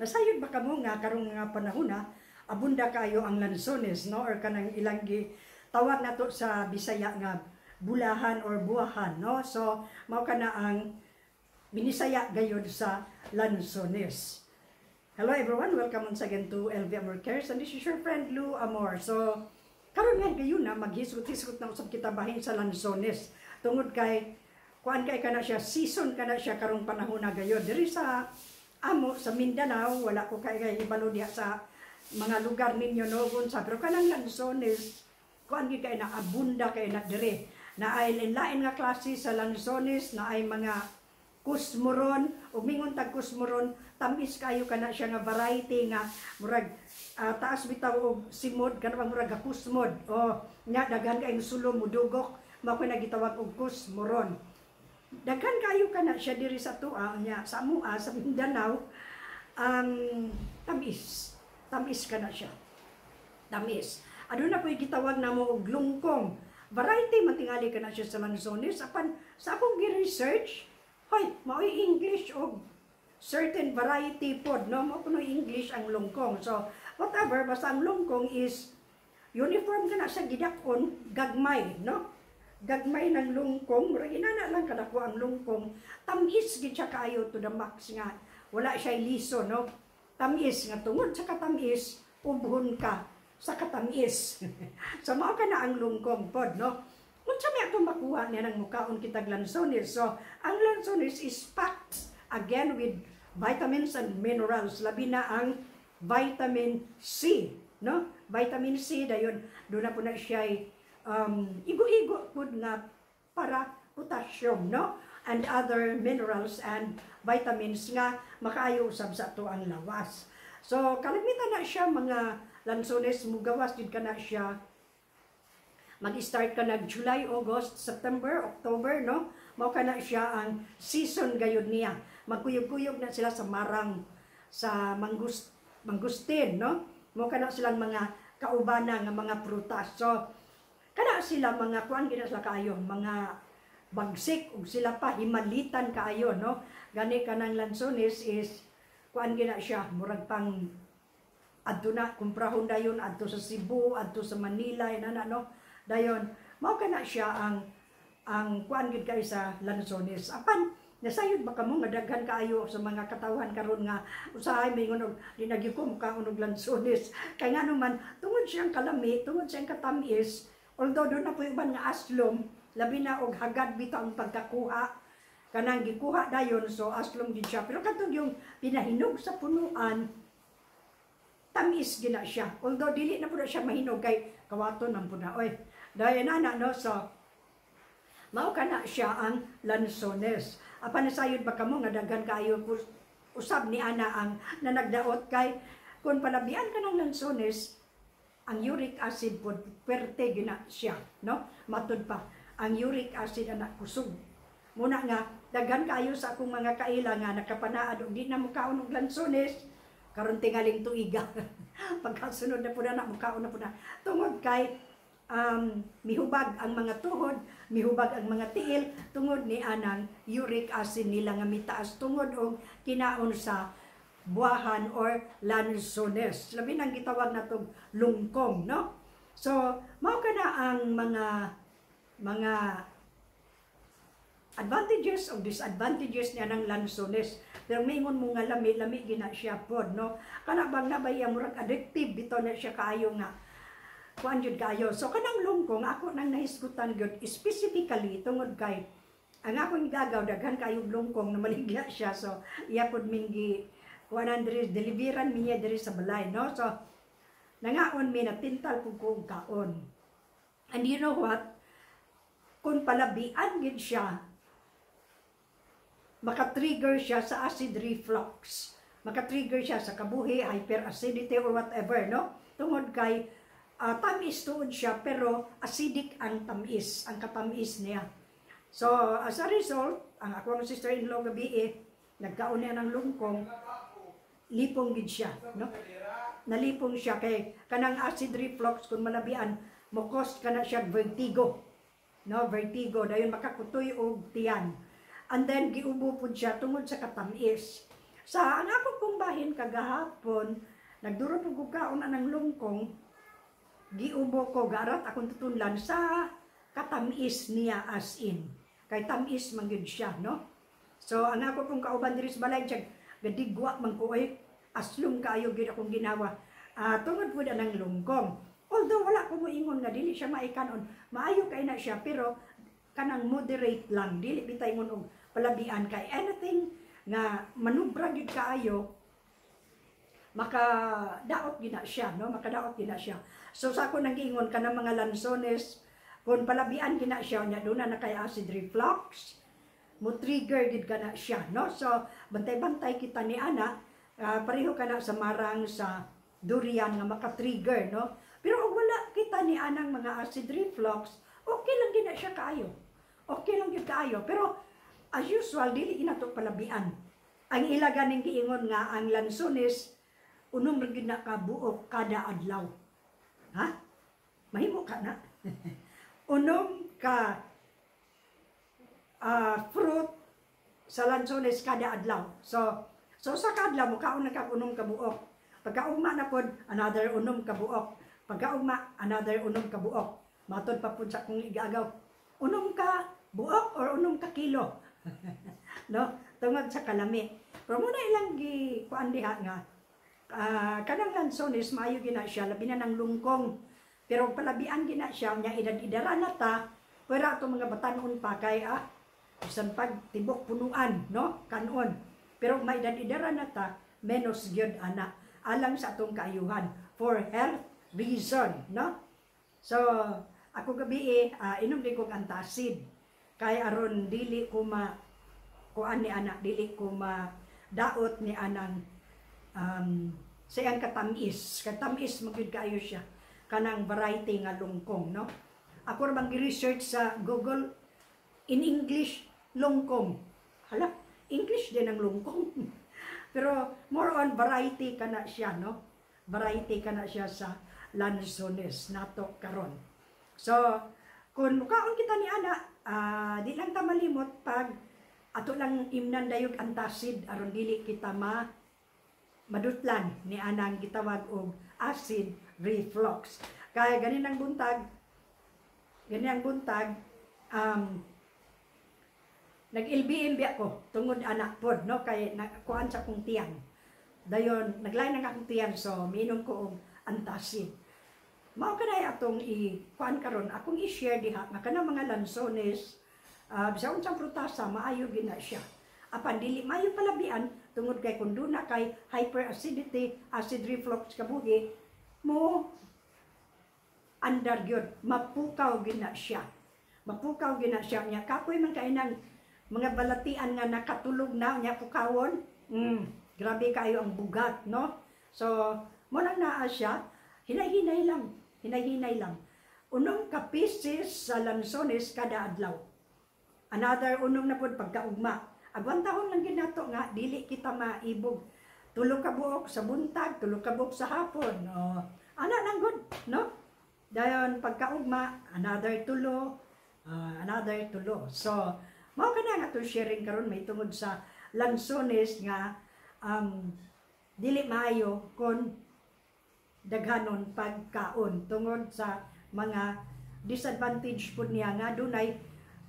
Nasayod ba kamo nga karong nga panahon na abunda kayo ang lansones, no, or kanang ilang gi tawag nato sa Bisaya nga bulahan or buwahan, no? So mao kana ang binisaya gayod sa lansones. Hello everyone, welcome once again to LV Amor Cares and this is your friend Lou Amor. So karon nga gayon na maghisgot-hisgot na usab kita bahin sa lansones tungod kay kuan kay kana siya, season kana siya karong panahon na gayod. Diri sa amo sa Mindanao, wala ko kay ibalo diha sa mga lugar ninyo, no, sa pero kanang lansones, kuan gyud kay na, abunda kay na diri. Na ay lain nga klase sa lansones, na ay mga kusmuron, ug mingon tag kusmuron, tamis kayo kana siya nga variety nga murag taas bitaw og simod kana bang murag kusmod o nya daghan kayong sulo, mudugok, mao ko nagitawag og kusmuron. Daghan kayo kana siya diri sa tua nya sa amua sa Mindanao. Ang tamis tamis kana siya, tamis. Aduna po'y gitawag namo og lungkong. Variety man tingali kana siya sa lansones. Apan sa akong gi-research, hoy, mao'y English og certain variety pod, no? Mao kuno English ang lungkong. So, whatever, basta ang lungkong is uniform ka na sa gidakon, gagmay, no? Gagmay ng lungkong, murag inana lang kadako ang lungkong. Tamis gid siya kaayo to the max nga wala siya liso, no? Tamis nga tungod sa katamis, ubhon ka sa katamis. So mao ka na ang lungkong pod, no? Unsa may atong makuha niya ng mukaon kitag lansones? So, ang lansones is packed again with vitamins and minerals. Labi na ang vitamin C, no? Vitamin C, dayon, doon na po na siya igo-igo po nga para potassium, no? And other minerals and vitamins nga makaayo usab sa ato ang lawas. So, kalamitan na siya mga lansones, mugawas din ka na siya, mag-start ka nag July, August, September, October, no? Mao ka na siya ang season gayud niya. Magkuyog-kuyog na sila sa marang, sa mangustin, no? Mao ka na silang mga kaubana nga mga prutas. So, kana sila mga kuan gina sila kaayo, mga bagsik ug sila pa himalitan kaayo, no? Gani kanang lansones is kuan gina siya, murag pang adto na kumprahon dayon adto sa Cebu, adto sa Manila, inana, no? Dayon mao kana siya ang kuan gid kay sa lansones. Apan nasayod ba kamo nga daghan kaayo sa mga katawhan karon nga usahay maingon og di na gyud ko mukaon og lansones kay ngano man tungod siyang kalami, tungod siyang katamis? Although doon na po uban nga aslom, labi na og hagad bitaw ang pagkakuha, kanang gikuha dayon, so aslom gid siya. Pero katong yung pinahinog sa punuan, tamis gina siya. Although dili na po na siya mahinog kay kawaton man po na, oy. Dahil na, no? So mao kana siya ang lansones. Apan nasayod ba kamo nga daghan kaayo usab ni ana ang nanagdaot kay kung palabian ka ng lansones, ang uric acid pod puwerte gina siya, no? Matud pa ang uric acid ana kusog. Muna nga daghan kaayo sa akong mga kaila nga nakapanaad og di na mukaon og lansones karon tingaling tuiga. Pagkasunod na po na, mukaon na po na tungod kay mihubag ang mga tuhod, mihubag ang mga tiil tungod ni anang uric acid nila nga mitaas tungod og kinaon sa buwahan or lansones. Labi nang gitawag natong lungkong, no? So, mao kana ang mga advantages o disadvantages niya ng lansones. Pero maingon mo nga lami, lami gina siya pod, no? Kana bang nabay murag addictive bitaw na siya kaayo nga kuan jud kaayo. So kanang lungkong ako nang nahisgutan gyud specifically tungod kay ang akong gagaw daghan kayo lungkong na maligya siya. So iya pod minggi kuanan diri, deliveran mi niya diri sa balay, no? So nangaon mi, na tintal pud ko og kaon. And you know what? Kung palabian gid siya, maka-trigger siya sa acid reflux. Maka-trigger siya sa kabuhi, hyperacidity or whatever, no? Tungod kay tamis tuod siya pero acidic ang tamis, ang katamis niya. So, as a result, ang akong sister-in-law gabi eh, nagkaon niya ng lungkong, lipong gid siya, no? Nalipong siya kay kanang acid reflux, kung malabian, mo cause kana siya vertigo. No, vertigo dayon makakutoy og tiyan. And then giubo pud siya tungod sa katamis. Sa ang ako kong bahin kagahapon, nagduro po ko kaon anang lungkong, giubo ko, gaarat akong tutunlan sa katamis niya, as in. Kay tamis man gyud siya, no? So ang ako kong kauban diri sa balay, siya gadigwa man ko oy, aslong kaayo gyud akong ginawa. Tungod pud anang lungkong. Although wala ko moingon nga dili siya maikanon, maayo kay na siya, pero kanang moderate lang, dili bitay ingon og palabian, kay anything nga manubra gyud kaayo, makadaot gina siya, no? Makadaot gina siya. So sa ako nang giingon, kanang mga lansones, kung palabian gina siya nya duna na kay acid reflux, mo trigger gid kana siya, no? So bantay-bantay kita ni ana, pareho kana sa marang, sa durian nga maka-trigger, no? Pero og wala kita ni anang mga acid reflux, okay lang gina siya kaayo, okay lang gyud kaayo. Pero as usual, dili gina to palabian. Ang ila ganing giingon nga ang lansones, unom ra gyud na ka buok kada adlaw. Ha, mahimo ka na unom ka fruit sa lansones kada adlaw. So sa kadlaw mo kaon na ka unom ka buok. Pagkaugma na pod, another unom ka buok. Pagkaugma, another unom ka buok. Matod pa pud sa akong igagaw. Unom ka buok or unom ka kilo, no? Tungod sa kalami. Pero muna ilang gi kuan diha nga kanang lansones, maayo gina siya, labi na ng lungkong. Pero palabian gina siya nya edad-idara na ta, pero ato mga batanon pa kay bisan pag tibok punuan, no, kanon. Pero may edad-idara na ta, menos gyud ana, alang sa atong kaayuhan, for health reason, no? So ako gabi eh, inom din kog antacid kay aron dili ko ma kuan ni ana, dili ko ma daot ni anang sa iyang katamis. Katamis magyud kaayo siya, kanang variety nga lungkong, no? Ako ra bang gi-research sa Google in English, lungkong. Hala, English din ang lungkong. Pero more on variety kana siya, no? Variety kana siya sa lansones nato karon. So, kung mukaon kita ni ana, di lang ta malimot pag ato lang imnan dayog antacid aron dili kita ma madutlan ni anang gitawag og acid reflux. Kaya ganin ang buntag, nag-LBM biya ko tungod anak pod, no, kay nakuan sa akong tiyan. Dayon naglain ang akong tiyan, so miinom ko og antacid. Mao kanay atong i kuan karon, akong i-share diha nga kanang mga lansones, bisan unsang prutasa, maayo gina siya. Apan dili maayo palabian tungod kay kun duna kay hyperacidity, acid reflux kabuhi mo andar gyud, mapukaw gina siya. Mapukaw gina siya nya kapoy man kay nang mga balatian nga nakatulog na nya pukawon. Grabe kayo ang bugat, no? So, mo lang naa siya, hinay-hinay lang, hinay-hinay lang. Unom ka pieces sa lansones kada adlaw. Another unom na pud pagkaugma. Agwantahon lang gid nato nga dili kita maibog. Tulo ka buok sa buntag, tulo ka buok sa hapon. Oh, ana lang gud, no? Dayon pagkaugma, another tulo, another tulo. So, mao kana nga to sharing karon may tungod sa lansones nga dili maayo kon daghanon pagkaon tungod sa mga disadvantage pud niya nga dunay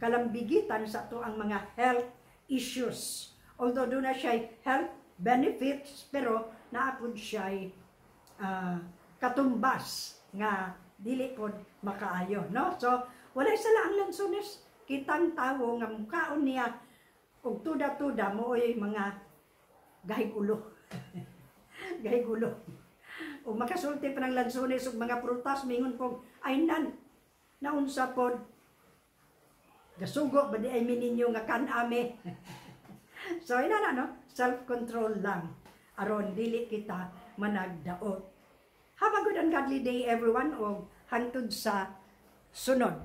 kalambigitan sa ato ang mga health issues. Although duna siya health benefits, pero naa pud siya katumbas nga dili pod makaayo, no? So walay sala ang lansones. Kitang tawo nga mukaon niya og tuda-tuda, mooy mga gahig ulo. Gahig ulo. Ug makasulti pa ng lansones ug mga prutas, mingon kog ay nan naunsa pod, gasugo ba di ay mininyo nga kaname. So ina na, no, self-control lang aron dili kita managdaot. Have a good and godly day, everyone, og hangtod sa sunod.